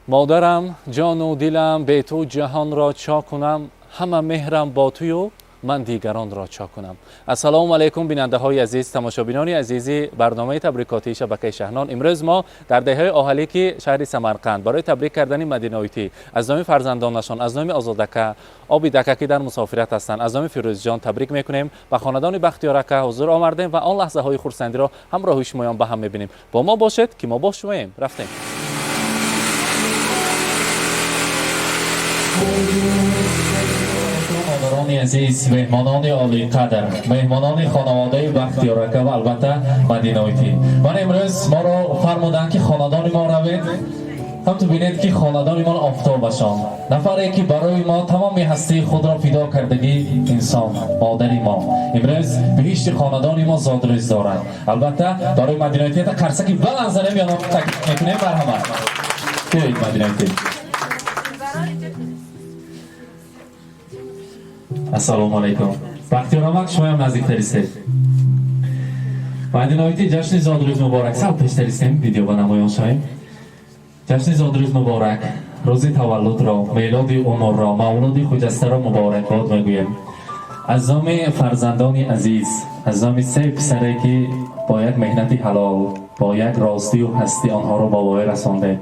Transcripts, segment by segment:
Модарам, ҷону дилам, бе ту ҷаҳонро чо кунам, ҳама меҳрам бо тую, ман дигаронро чо кунам. Ассалому алайкум, бинандаҳои азиз, тамошобинони азизи барномаи табрикотии шабакаи Шаҳнон. Имрӯз мо дар деҳаи Оҳалики шаҳри Самарқанд барои табрик кардани Мадиноитӣ аз номи фарзандонашон, аз номи Озодака, Обидака, ки дар мусофират ҳастанд, аз номи Фирӯзҷон табрик мекунем. Ба хонадони Бахтиёрака ҳузур омардем ва он лаҳзаҳои хурсандиро ҳамроҳи шумоён ба ҳам мебинем. Бо мо бошед, ки мо бо шумоем. Рафтем. Модарони азиз, меҳмонони олиқадр, меҳмонони хонаводаи Бахтиёрака ва албатта Мадиноитӣ. Ман имрӯз моро фармуданд, ки хонадони мо равед, ҳамту бинед, ки хонадони мо офтобашон, нафаре ки барои мо тамоми ҳастии худро фидо кардагӣ инсон, модари мо имрӯз биҳишти хонадони мо зодрӯз дорад. Албатта, барои Мадиноитӣ қарсаки баланд занем ё таклиф мекунем. Марҳамат, биёед, Мадиноитӣ. Ассалому алайкум, Бахтиёр омад, шумоям наздиктаристед. Мадиноити, ҷашни зодрӯз муборак. Сал пештаристем, видео ба намоён шавем. Ҷашни зодрӯз муборак, рӯзи таваллудро, мелоди умрро, мавлуди хуҷастаро муборакбод мегӯем аз номи фарзандони азиз, аз номи се писаре, ки бо як меҳнати ҳалол, бо як ростию ҳастӣ онҳоро ба воя расондед,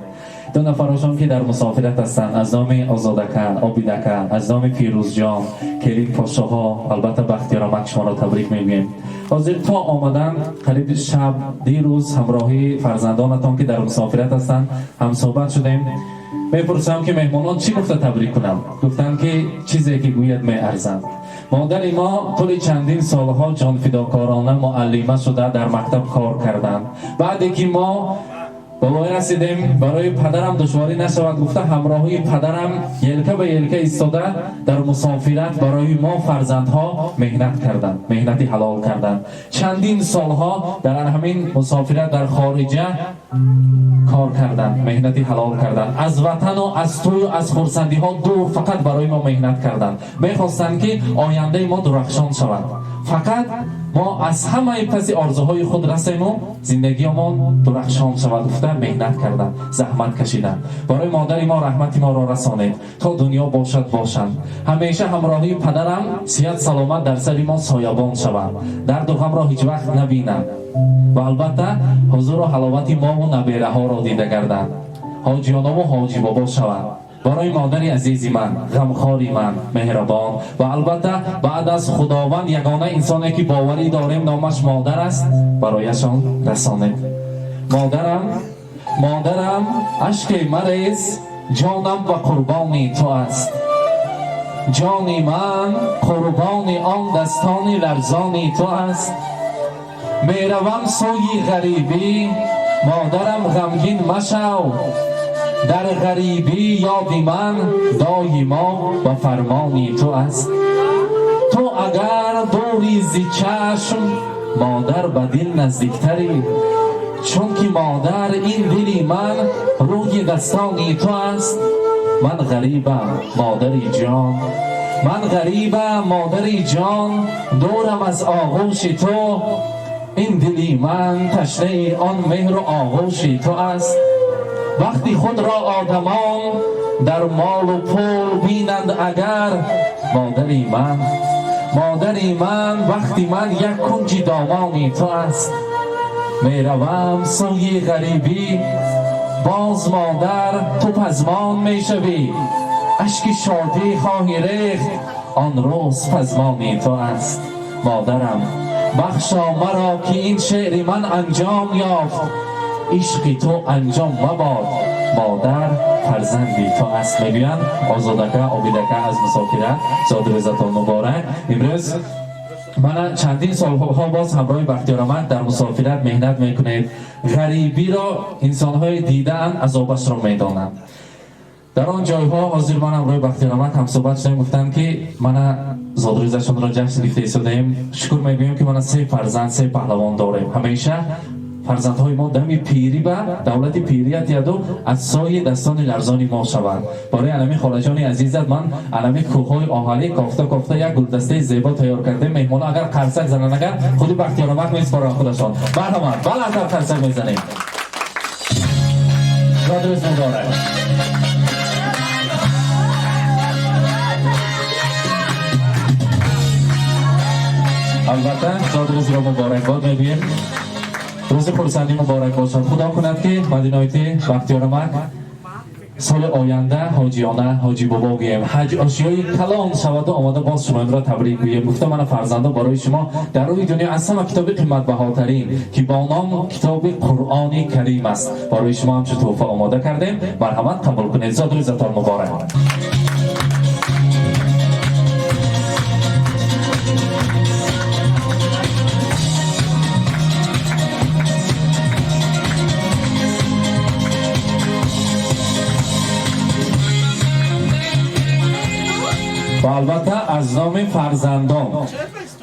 ду нафарашон, ки дар мусофират ҳастанд, аз номи Озодака, Обидака, аз номи Фирӯзҷон, келин подшоҳо, албатта Бахтиёрамак, шуморо табрик мегӯем. Ҳозир то омадан қариби шаб дирӯз ҳамроҳи фарзандонатон, ки дар мусофират ҳастанд, ҳамсӯҳбат шудем. Мепурсам, ки меҳмонон чӣ гуфта табрик кунам. Гуфтанд, ки чизе ки гӯяд, меарзанд. Модари мо тӯли чандин солҳо ҷонфидокорона муаллима шуда дар мактаб кор карданд. Баъде ки мо ба воя расидем, барои падарам душворӣ нашавад гуфта, ҳамроҳии падарам елка ба елка истода дар мусофират барои мо фарзандҳо меҳнат карданд, меҳнати ҳалол карданд. Чандин солҳо дар ҳамин мусофират дар хориҷа кор карданд, меҳнати ҳалол карданд. Аз ватану аз тӯю аз хурсандиҳо дур, фақат барои мо меҳнат карданд. Мехостанд, ки ояндаи мо дурахшон шавад, фақат мо аз ҳамаи паси орзуҳои худ расему зиндагиёмон дурахшон шавад гуфта меҳнат карданд, заҳмат кашиданд. Барои модари мо раҳмати моро расонед, то дунё бошад, бошанд. Ҳамеша ҳамроҳии падарам сиҳат саломат дар сари мо соябон шаванд, дарду ғамро ҳеҷ вақт набинанд ва албатта ҳузуру ҳаловати мову набераҳоро дида гарданд, ҳоҷиёнову ҳоҷибобо шаванд. Барои модари азизи ман, ғамхори ман, меҳрабон ва албатта баъд аз Худованд ягона инсоне, ки боварӣ дорем, номаш модар аст, барояшон расонед. Модарам, модарам, ашке марез, ҷонам ба қурбони ту аст. Ҷони ман қурбони он дастони ларзони ту аст. Меравам сӯи ғарибӣ, модарам, ғамгин машав. Дар ғарибӣ ёди ман доимо ба фармони ту аст. Ту агар дури зи чашм, модар, ба дил наздиктарӣ, чунки модар, ин дили ман рӯи дастони ту аст. Ман ғарибам, модари ҷон, ман ғарибам, модари ҷон, дурам аз оғӯши ту. Ин дили ман ташнаи он меҳру оғӯши ту аст. Вақти худро одамон дар молу пул бинанд агар, модари ман, модари ман, вақти ман як кунҷи домони ту аст. Меравам сӯи ғарибӣ, боз, модар, ту пазмон мешавӣ. Ашки шодӣ хоҳӣ рехт, он рӯз пазмони ту аст. Модарам, бахшо маро, ки ин шеъри ман анҷом ёфт. Ишқи ту анҷом мабод, модар, фарзанди ту аст, мегӯянд Озодака, Обидака аз мусофират. Зодрӯзатон муборак. Имрӯз мана чандин солҳо боз ҳамроҳи Бахтиёрамад дар мусофират меҳнат мекунед. Ғарибиро инсонҳое дидаанд, азобашро медонанд. Дар он ҷойҳо ҳозир ман ҳамроҳи Бахтиёрамад ҳамсӯҳбат шудем, гуфтанд, ки мана зодрӯзашонро ҷашн гирифта истодаем. Шукр мегӯем, ки мана се фарзанд, се паҳлавон дорем. Ҳамеша фарзандҳои мо дами пирӣ ба давлати пирият яду аз сои дастони ларзони мо шаванд. Барои анами холаҷони азизат ман анами кӯҳҳои оҳалӣ кофта кофта як гулдастаи зебо тайёр кардем. Меҳмоно агар қарсак зананд, агар худи Бахтиёрамад меспоранд худашон. Марҳамат, баландтар қарсак мезанем. Зодрӯз муборак. Албатта, зодрӯзро муборакбод мегӯем. Рӯзи хурсандӣ муборак бошад. Худо кунад, ки Мадиноити Бахтиёрамак соли оянда ҳоҷиёна ҳоҷи бобо гӯем, ҳаҷ осиёи калон шаваду омода боз шуморо табрик гӯем. Гуфта, мана фарзандо, барои шумо дар рӯи дунё аз ҳама китоби қиматбаҳотарин, ки бо ном китоби Қуръони Карим аст, барои шумо ҳамчун тӯҳфа омода кардем. Марҳамат, қабул кунед. Зодрӯзатон муборак. Ва албатта, аз номи фарзандон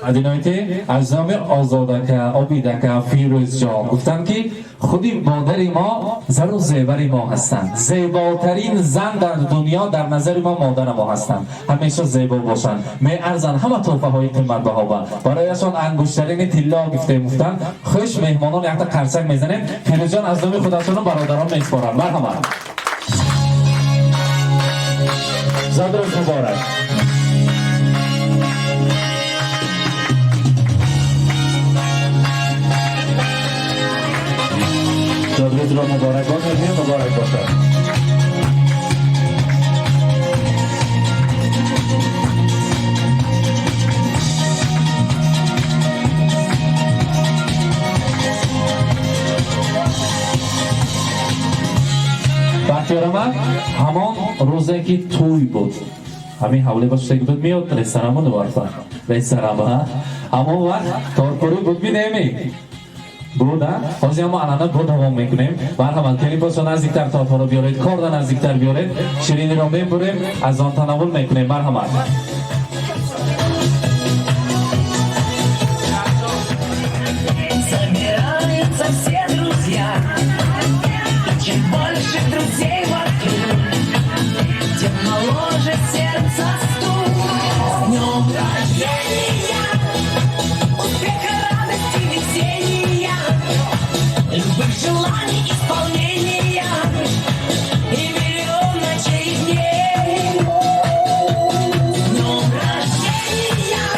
Мадиноите, аз номи Озодака, Обидака, Фирӯзҷон гуфтанд, ки худи модари мо зару зевари мо ҳастанд. Зеботарин зан дар дунё дар назари мо модари мо ҳастанд. Ҳамеша зебо бошанд, меарзанд ҳама тӯҳфаҳои қиматбаҳо. Барояшон ангуштарини тилло гуфтем. Гуфтанд, хуш, меҳмонон, якта қарсак мезанем. Фирӯзҷон аз номи худашону бародарон меспоранд. Марҳамат, зодрӯз муборак. Зодрӯзро муборакбод мегӯем. Муборак бошад. Бахтиёрамад, ҳамон рӯзе ки тӯй буд, ҳамин ҳавле ба шудаги буд, меёд ресторанмо нуварфа ресторан, ҳамон вақт торпурӣ буд минеми буд, а ҳозир мо анана бо давом мекунем. Марҳамат, келин бошо, наздиктар торҳоро биёред, корда наздиктар биёред, шириниро мебурем, аз он танаввул мекунем. Марҳамат. Собираются все друзья. И чем больше друзей вокруг, тем моложе сердце стук. С днем рождения! Успеха, радости, веселья, любых желаний исполнения и миллион ночей и дней. С днем рождения!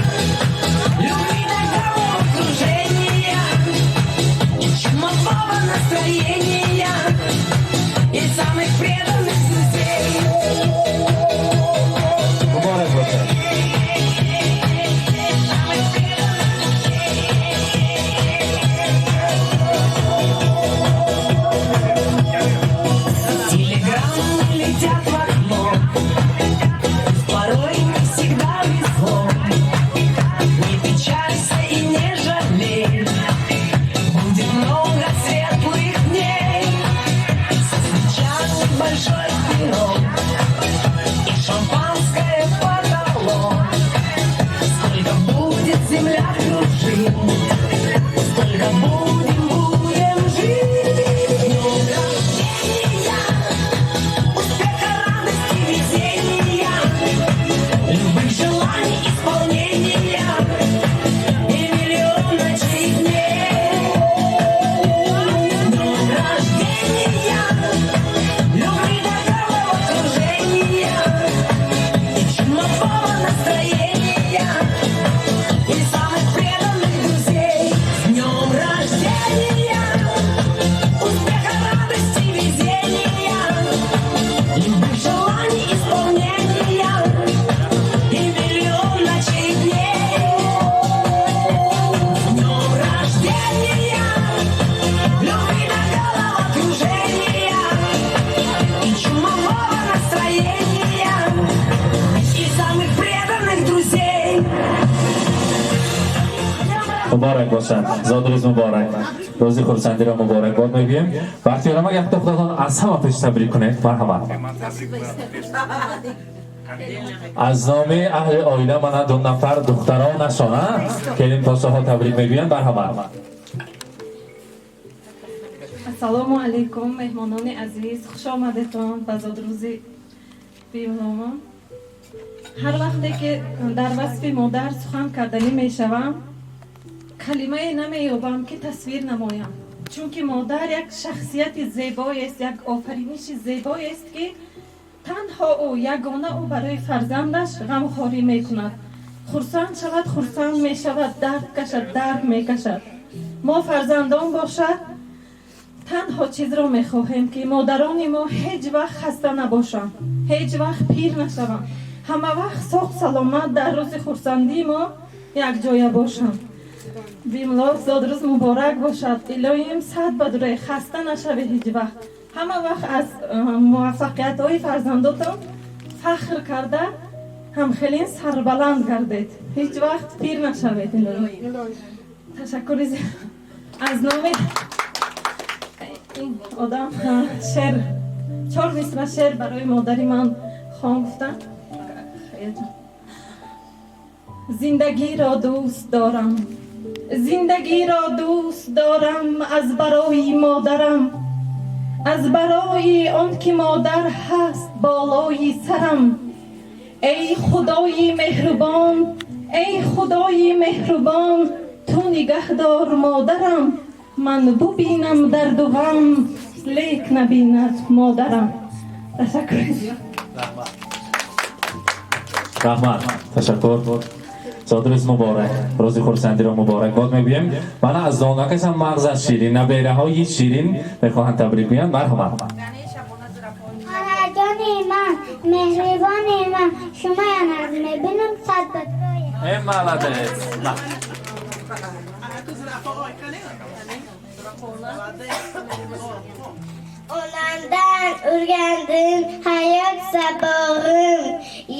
Любви до головокружения и чумового настроения и самых преданных друзей. Муборак бошад. Самых преданных. Телеграммы летят в окно, порой не всегда везло. Не печалься и не жалей, будет много светлых дней. Со свечами большой пирог и шампанское потолок. Сколько будет земля кружить, столько будем, будем жить. С днем рождения! Успеха, радости, везения, любых желаний исполнения и миллион ночей и дней. С днем рождения! Любви до головокружения и чумового настроения и самых преданных друзей. С днем рождения! Успеха, радости, везения, любых желаний исполнения и миллион ночей и дней. С днем рождения! Любви до головокружения и чумового настроения и самых преданных друзей. Муборак бошад, зодрӯз муборак, рӯзи хурсандиро муборакбод мегӯем. Бахтиёрамак, якто худатон аз ҳама пеш табрик кунед. Марҳамат, аз номи аҳли оила мана ду нафар духтаронашон, келин посоҳо табрик мегӯянд. Марҳамат. Ассалому алайкум, меҳмонони азиз, хуш омадетон ба зодрӯзи бимомон. Ҳар вақте ки дар васфи модар сухан карданӣ мешавам, калимае намеёбам, ки тасвир намоям. Чунки модар як шахсияти зебоест, як офариниши зебоест, ки танҳо ӯ, ягона ӯ барои фарзандаш ғамхорӣ мекунад. Хурсанд шавад, хурсанд мешавад, дард кашад, дард мекашад. Мо фарзандон бошад, танҳо чизро мехоҳем, ки модарони мо ҳеҷ вақт хаста набошанд, ҳеҷ вақт пир нашаванд, ҳама вақт соғ саломат дар рӯзи хурсандии мо якҷоя бошанд. Бимло, зодрӯз муборак бошад. Илоҳим, сад бадурай, хаста нашавед ҳеҷ вақт. Ҳама вақт аз муваффақиятҳои фарзандотон фахр карда, ҳамхелин сарбаланд гардед. Ҳеҷ вақт пир нашавед, илоҳим. Ташаккури аз номи ин одам шеър, чор мисра шеър барои модари ман хон гуфтам. Зиндагиро дӯст дорам, зиндагиро дӯст дорам аз барои модарам, аз барои он ки модар ҳаст болои сарам. Эй худои меҳрубон, эй худои меҳрубон, ту нигаҳдор модарам. Ман бубинам дарду ғам, лек набинад модарам. Ташаккур. Раҳмат, ташаккур. Зодрӯз муборак, рӯзи хурсандиро муборакбод мегӯем. Мана аз донакашам мағзаш ширин, набераҳои ширин мехоҳанд табрик гӯянд. Марҳамат. Хоҳарҷони ман, меҳрибони ман, шумоян аз мебинам сад Э, молодец. Onamdan o'rgandim hayot sabog'im,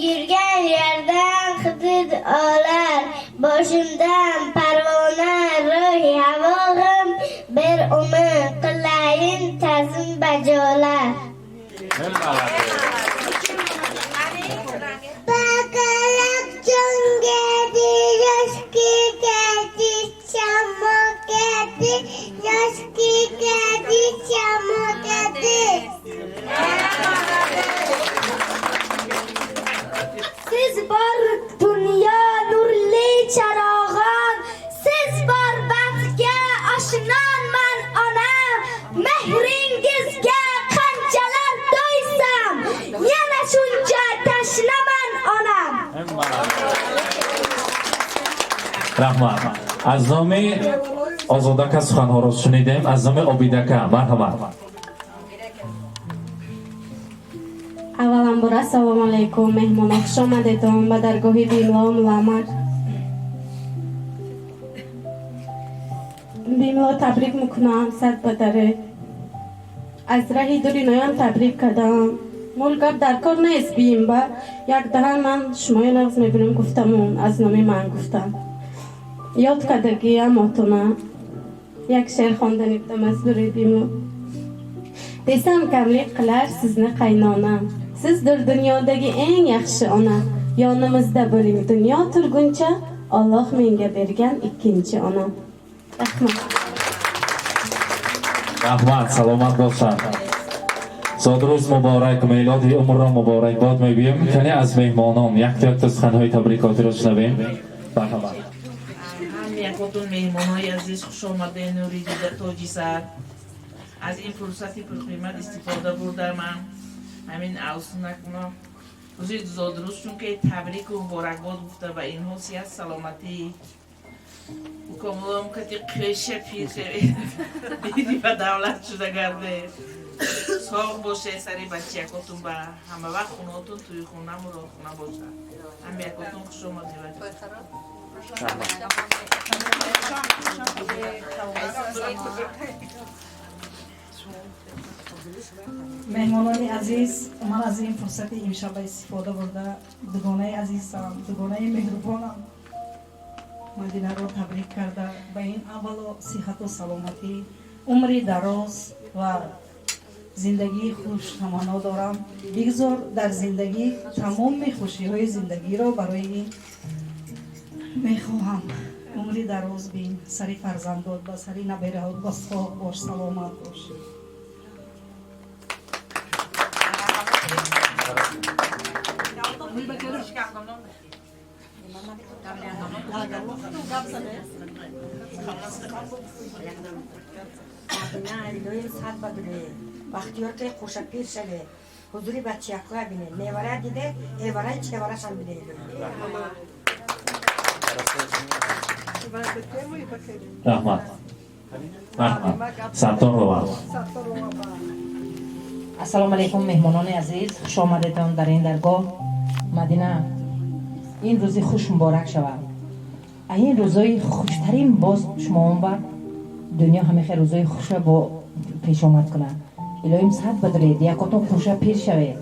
yurgan yerdan hudud olar, boshimdan parvona ro'hi havog'im, bir umr qilayin ta'zim bajolar. Bakalak jonga yoshki kadi chamokadi, yoshki kadi chamokadi. Siz bor dunyo nurli charog'on, siz bor baxtga oshnonman onam, mehringizga qanchalar to'ysam, yana shuncha tashnaman onam. Раҳмат. Аз номи Озодака суханҳоро шунидем, аз номи Обидака, марҳамат. Авваланбор ассалому алайкум, меҳмоно, хуш омадетон ба даргоҳи Бимло Муламар. Бимло, табрик мекунам сад бадаре. Аз раҳи дури ноям табрик кардам. Мол гап дар кор нест, бимба як даҳан ман шумоё нағз мебинам гуфтамун, аз номи ман гуфтам. Ёд кардагиам отона як шеър хондани будам аз дури Бимло. Desam kamlik qilar sizni qaynonam. Sizdir dunyodagi eng yaxshi ona. Yonimizda bo'ling dunyo turguncha, Alloh menga bergan ikkinchi onam. Rahmat. Раҳмат, саломат бошанд. Зодрӯз муборак, мелоди умрро муборакбод мегӯем. Кане аз меҳмонон якто якто суханҳои табрикотиро шунавем. Марҳамат. Ҳамякотун меҳмонҳои азиз, хуш омадед, нури дида, тоҷи сар. Аз ин фурсати пурқимат истифода бурда, ман ҳамин авсунакуно рӯзи зодрӯз чунки табрику муборакбод гуфта ба инҳо сиҳат, саломатӣ, укомулом кати қеша пир шавед, ба давлат шуда гардед, соғ боше сари бачаякотун, ба ҳама вақт хунотун туи хона муродхона бошад. Ҳамякотун хуш омадед. Меҳмонони азиз, ман аз ин фурсати имшаба истифода бурда, дугонаи азизам, дугонаи меҳрубонам Мадинаро табрик карда, ба ин аввало сиҳату саломатӣ, умри дароз ва зиндагии хуш таманно дорам. Бигзор дар зиндагӣ тамоми хушиҳои зиндагиро барои ин мехоҳам. Умри дароз бин, сари фарзандот, ба сари набераҳот, ба соғ бош, саломат бош. Мадина, илоҳим сад бадуре, бахтиёр ки хушапир шаве, ҳузури бачиякоя бине, невара диде, эвараи чеварашам бине, илоҳим. Раҳмат, раҳмат. Сатторова. Ассалому алайкум, меҳмонони азиз, хуш омадедон дар ин даргоҳ. Мадина, ин рӯзи хуш муборак шавад. А ин рӯзои хуштарин боз шумоон ба дунё ҳамихе рӯзои хуша бо пешомад кунад. Илоҳим сад бадред, якотон хуша пир шавед,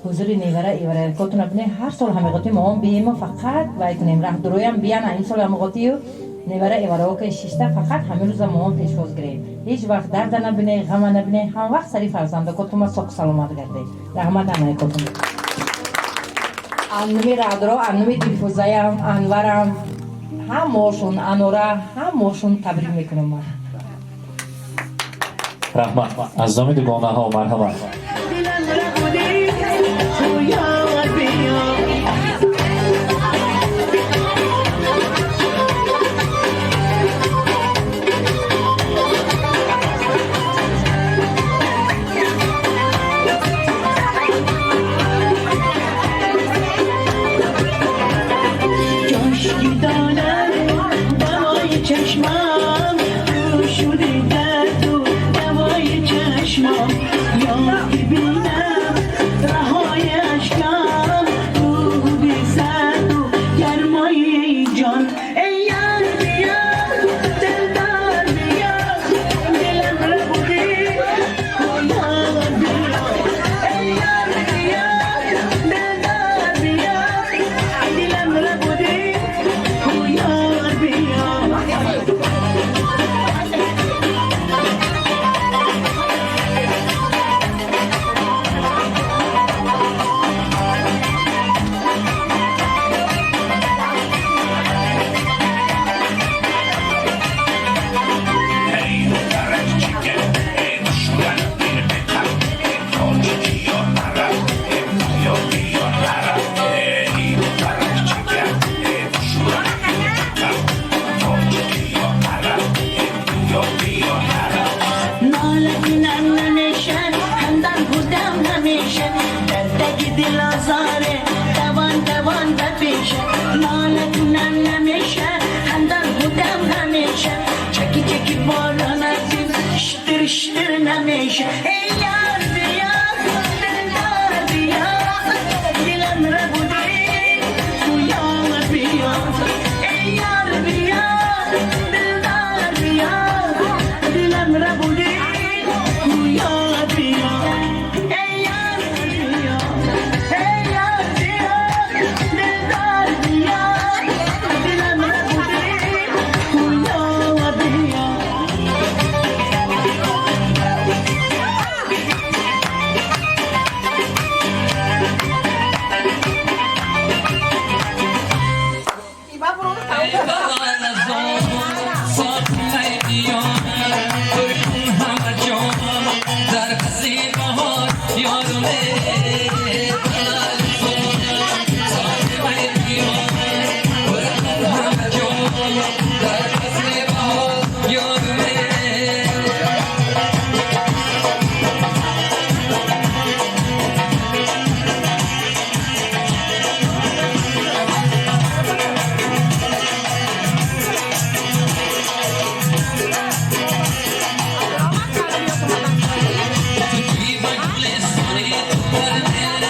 ҳузури невара иваракотона бине. Ҳар сол ҳамиқоти моон биемо, фақат вай кунем, раҳдуроям биян. Ин сол ҳамиқотию невара ивараока шишта, фақат ҳамин рӯза моон пешвоз гирем. Ҳеҷ вақт дарда набине, ғама набине, ҳам вақт сари фарзандакотума соқ саломат гардед. Раҳмат ҳамаякотум. Аннуми раҳдуро, аннуми Дилфузаям, Анварам, ҳамошун, Анора, ҳамошун табрик мекунам ман. Раҳмат. Аз номи дугонаҳо, марҳамат. دلم ربودی تو یار بیا. کاشکی دانم دوای چشمم تو شدی درد و دوای چشمم، یا ببینم رهای اشکم بودی سرد و گرمای جان. ای یار بیا، دلدار بیا، دلم ربودی تو یار بیا. ای یار بیا، دلدار بیا، دلم ربودی تو یار بیا. ناله کنم نمیشه، خندان بودم همیشه، در تگ دل آزاره دوان دوان بپیشه. ناله کنم نمیشه، خندان بودم همیشه، چکی چکی باران از شتر شتر نمیشه. ای یار بیا، دلدار بیا، دلم ربودی تو یار بیا. ای یار بیا، دلدار بیا، دلم ربودی تو یار بیا. ای یار بیا، ای یار بیا، دلدار بیا، دلم ربودی تو یار بیا. Thank you.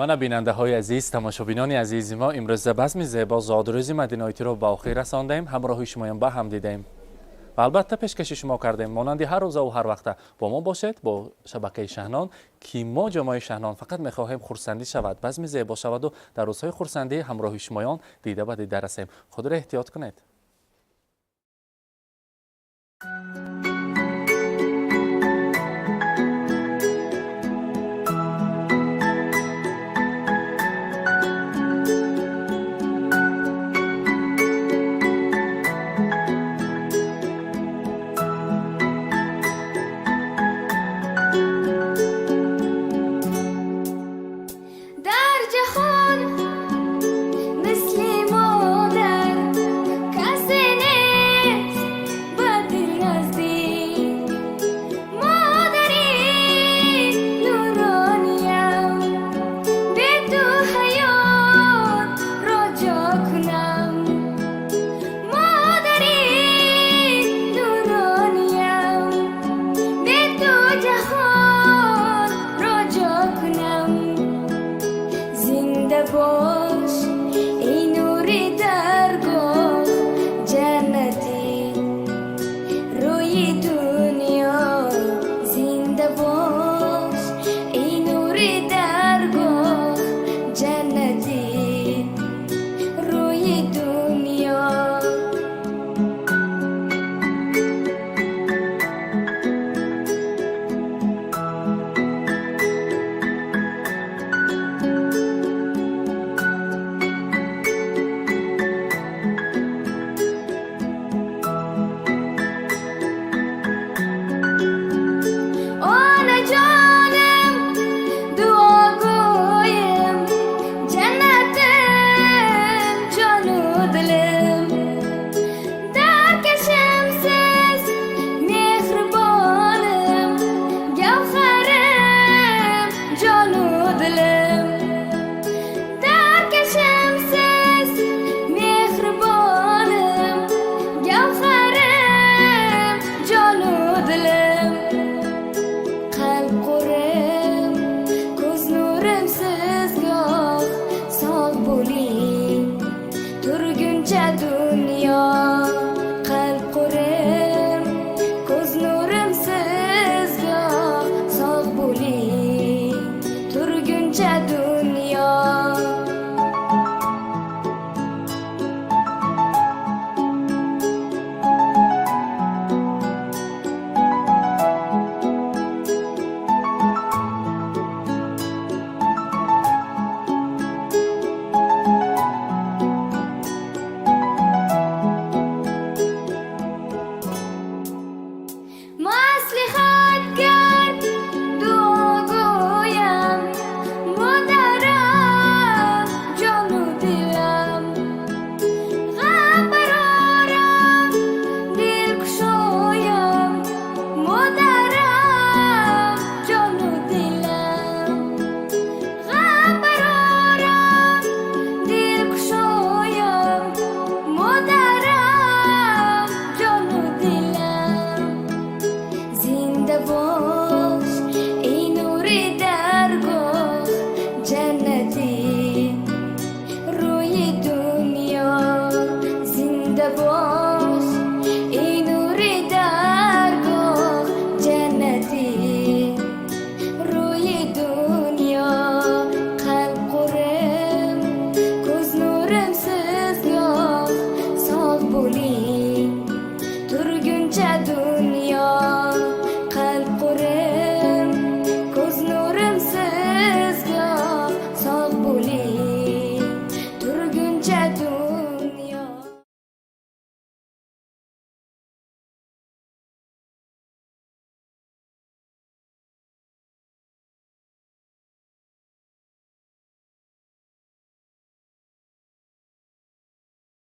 Мана, бинандаҳои азиз, тамошобинони азизи мо, имрӯза базми зебо зодрӯзи Мадиноитиро ба охир расондаем, ҳамроҳи шумоям ба ҳам дидаем ва албатта пешкаши шумо кардем. Монанди ҳар рӯзаву ҳар вақта бо мо бошед, бо шабакаи Шаҳнон, ки мо ҷомеаи Шаҳнон фақат мехоҳем хурсандӣ шавад, базми зебо шаваду дар рӯзҳои хурсандӣ ҳамроҳи шумоён дида ба дида расем. Худро эҳтиёт кунед. Дар ҷаҳон мисли модар касе нест ба дил наздик. Модари нурониям, бе ту ҳаётро ҷо кунам. Модари нурониям, бе ту ҷаҳон.